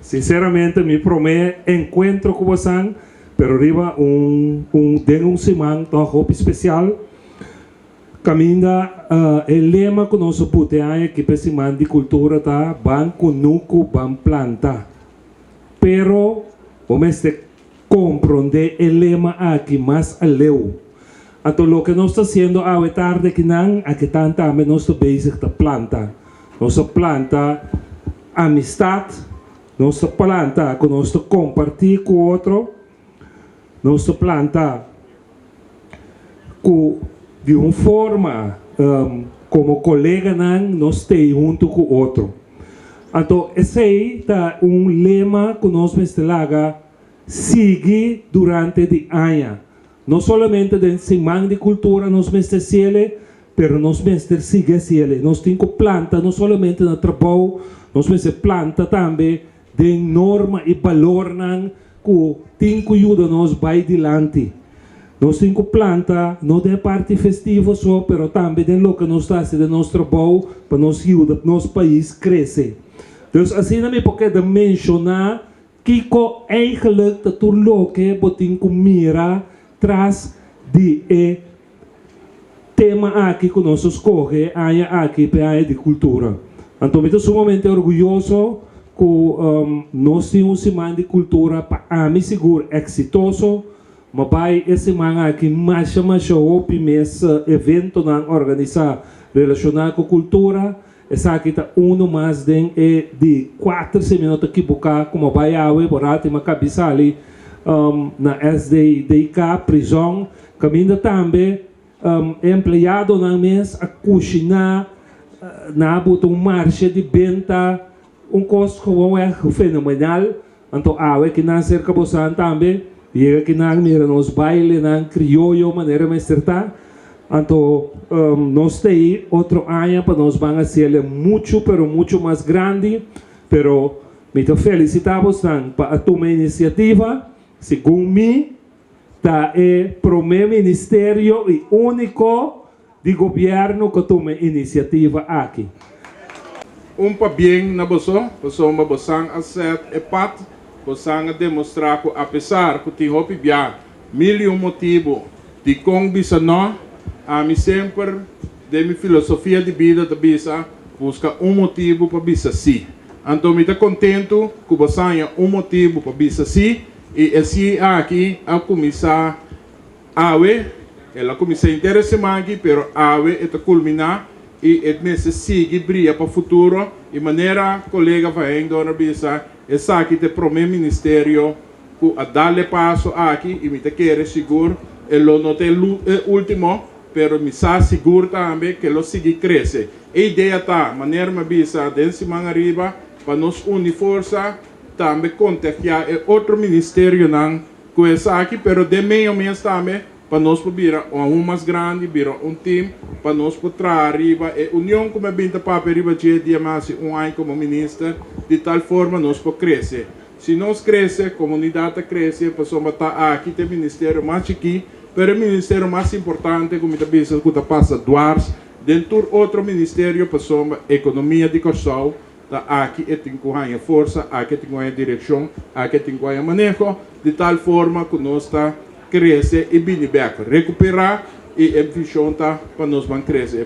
Sinceramente, mi promé enkuentro ku boso, pero riba un den un siman toch hopi spesial. Kaminda e lema ku nos a pone aki pa Siman di Kultura ta "Ban Kunuku, Ban Planta". Pero bo mester komprondé e lema aki mas aleu. Anto loke nos ta hasiendo awe tardi akinan, aki tambe nos ta bezig ta planta. Nos ta planta amistat, nos ta planta ku nos ta kompartí ku otro, nos ta planta ku di un forma komo koleganan nos ta huntu ku otro. Anto, esei ta un lema ku nos mester laga sigui durante di aña. No solamente den Siman di Kultura nos mester hasié, pero nos mester sigui hasié. Nos tin ku planta no solamente na trabou, nos mester planta tambe den norma i balornan ku tin ku yuda nos bai dilanti. Nos tin ku planta no den parti festivo so, pero tambe den loke nos ta hasi den nos trabou pa nos yuda nos pais krese. Dus asina mi por keda menshoná kiko eigenlijk ta tur loke bo tin ku mira tras di e tema aki ku nos a skohe aña aki pa Aña di Kultura. Anto, mi ta sumamente orguyoso ku nos tin un Siman di Kultura pa ami sigur eksitoso, m'a bai e siman aki masha masha hopi mes eventonan organisá relashoná ku kultura. Esaki ta uno mas den e di kuater, si mi no ta ekivoká, ku m'a bai awe, borati m'a kaba di sali na SDDK, prison, kaminda tambe empleadonan mes a kushiná na buta un marshe di benta, un kos gewoon echt fenomenal. Anto awe akinan serka boso tambe, yega akinan mira nos bailenan krioyo manera mester ta. Anto nos tin otro aña pa nos ban hasi muchu, pero muchu mas grandi, pero mi ta felisitá boso pa tuma inisiativa. Segun mi, ta e promé ministerio i úniko di gobièrnu ku a tuma inisiativa aki. Un pabien na boso, pasobra boso a set e pad, boso a demostrá ku apesar ku tin hopi bia mil i un motibu di kon bisa no, ami semper den mi filosofia di bida ta bisa buska un motibu pa bisa si. Anto mi ta kontentu ku boso un motibu pa bisa si i e si aki a kuminsá awe, el a kuminsá interesante, pero awe e ta kulminá i e mester sigui bria pa futuro i manera kolega van Hengdorn a bisa, esaki ta promé ministerio ku a dal e paso aki i mi ta kere sigur e lo no ta e último, pero mi sa sigur tambe ku lo sigui krese. E idea ta manera m'a bisa den siman ariba pa nos uni forsa, tambe kontagiá e otro ministerionan ku esaki, pero den medio mes tambe pa nos por bira un mas grandi, bira un team, pa nos por traha riba e union ku m'a bin ta papia riba dje dia mas un aña komo minister, di tal forma nos por krese. Si nos krese, komunidat ta krese, pasobra ta aki ta e ministerio mas chikí, pero e ministerio mas importante ku mi ta bisa ku ta pasa dwars den tur otro ministerio, pasobra ekonomia di Kòrsou ta aki e tin ku haña forsa, aki tin ku haña direkshon, aki tin ku haña maneho, di tal forma ku nos ta krese i bini bèk, rekuperá i e vishon ta pa nos ban krese.